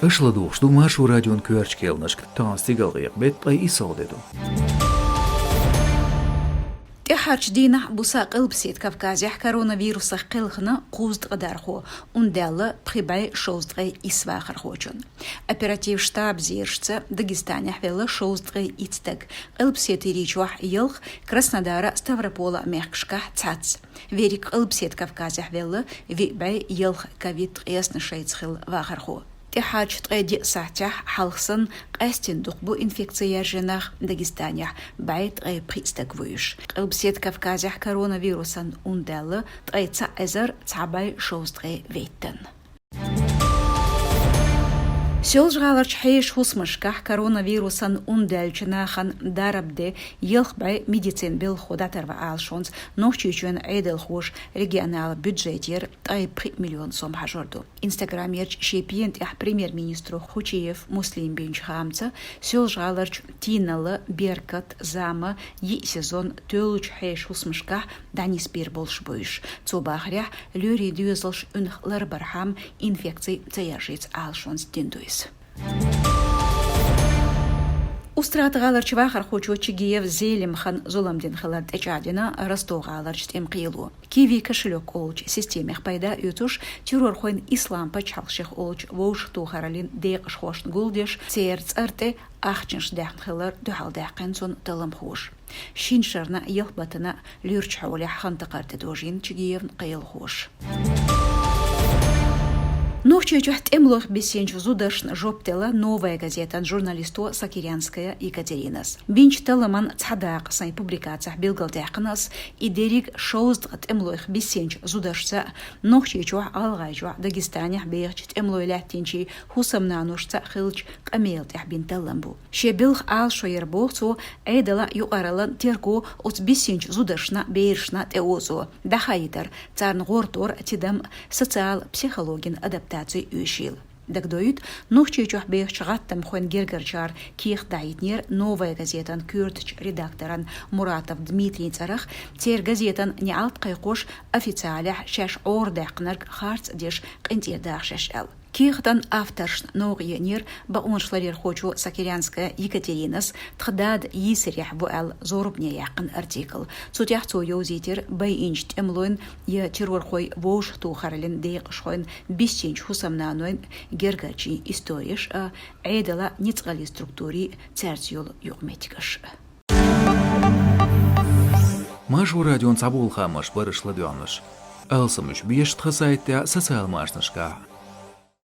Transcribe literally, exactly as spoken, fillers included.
Аша ладугӀуш ду Маршо радион коьртачу кхаьънашка. Тахана стигалкъекъа беттан ткъе иссалгӀа де ду. ТӀаьххьарчу дийнахь а, буса а Къилбаседа Кавказехь коронавирусах кхелхина кхузткъа дархо, ун даьлла пхи бӀе шовзткъе исс вахархочун. Оператив штаб зерашца, Дагестанехь велла шовзткъе итт стаг, Къилбаседа ТӀерийчохь ялх, Краснодара, Ставропола мехкашкахь цхьацца. Верриг Къилбаседа Кавказехь велла виъ бӀе ялх ковид ткъеснаш шайца хилла вахархо. ТӀаьххьарчу ткъе диъ сахьтехь хьалха санна къаьстина дукха бу инфекци яьржина нах, Дагестанехь бӀе ткъе пхиъ стаг вуьйш. Къилбаседа Кавказехь коронавирусан ун даьлла ткъе цхьаъ эзар цхьа бӀе шовзткъе веттан. Соьлжа-ГӀаларчу хьешан хӀусамашкахь коронавирусан ун даьллачу нахана дарба де ялх бӀе медицин белхахо дӀатарван Ӏалашонца Нохчийчоьнан Ӏедалхоша регионал бюджетера ткъе пхиъ миллион сом хьажор ду. Инстаграмерчу шен пена тӀехь премьер-министро Хучиев Муслима бинчу хаамца, Соьлжа-ГӀаларчу Тиналла, Беркат, Зама йиъ сезон тоьллачу хьешан хӀусамашкахь дӀанисбийр болуш бу уьш. Цо бахарехь, лоьрийн доьзалш уьнах ларбархьама, инфекци ца яржийча Ӏалашонца дина ду иза. Устрада-ГӀаларчу вахархочо Чигиев Зелимхана зулам дина хилар тӀечӀагӀдина Ростов-ГӀаларчу тӀеман кхело. Киви кошелёк олучу системех пайда оьцуш, террорхойн Ислам пачхьалкх шех олучу вовшахтохараллин декъашхошна гулдеш, церан цӀарна тӀе ахчанаш даьхна хилар дуьхьалдаьккхина цунна талламхоша. Шина шарна ялх баттана луьрачу хьолехь хан такхар тӀедожийна Чигиевн кхелахоша. Нохчийчохь тӀемалойх биссинчу зударшна жоп делла «Новая газетан» журналисто Сокирянская Екатеринас. Бинчу талламан цхьа дакъа сайн публикацехь билгалдаьккхина ас, и дерриг шовзткъа тӀемалойх биссинчу зударшца, Нохчийчохь, ГӀалгӀайчохь, Дагестанехь бехачу тӀемалой лаьттинчийн хӀусамнаношца хиллачу къамелан тӀехь бина таллам бу. Шен белхан Ӏалашо яр, боху цо, Ӏедалан юкъараллин терго оцу биссинчу зударшна, берашна тӀеозо, дӀахаийтар, царна гӀортор, тидам, социал-психологин адаптаци оьшийла. Дагадоуьйту, Нохчийчохь бехачу гӀаттамхойн гергарчара кехат дахьийтинера «Новая газетан» коьртачу редакторан Муратов Дмитрийн цӀарах, церан газетан неӀалт кхайкхош, официалехь шаьш Ӏорадаьккхинарг харц а деш, къинтӀера даха шаьш аьлла. Кехатан авторшна новкъа еанера бакъонаш ларъярхочо Сокирянская Екатеринас тхан дада йийсарехь ву аьлла зорбане яьккхина артикл. Цу тӀехь цо йовзийтира байинчу тӀемалойн я террорхойн вовшахтохараллин декъашхойн, биссинчу хӀусамнанойн гергарчийн историяш а, Ӏедалан ницкъаллин структурийн цаьрца йолу юкъаметтигаш а. Маршо радион цхьаболу хаамаш бара аша ладоьгӀнарш. Алсамаш беша тхан сайтехь, социал машанашкахь.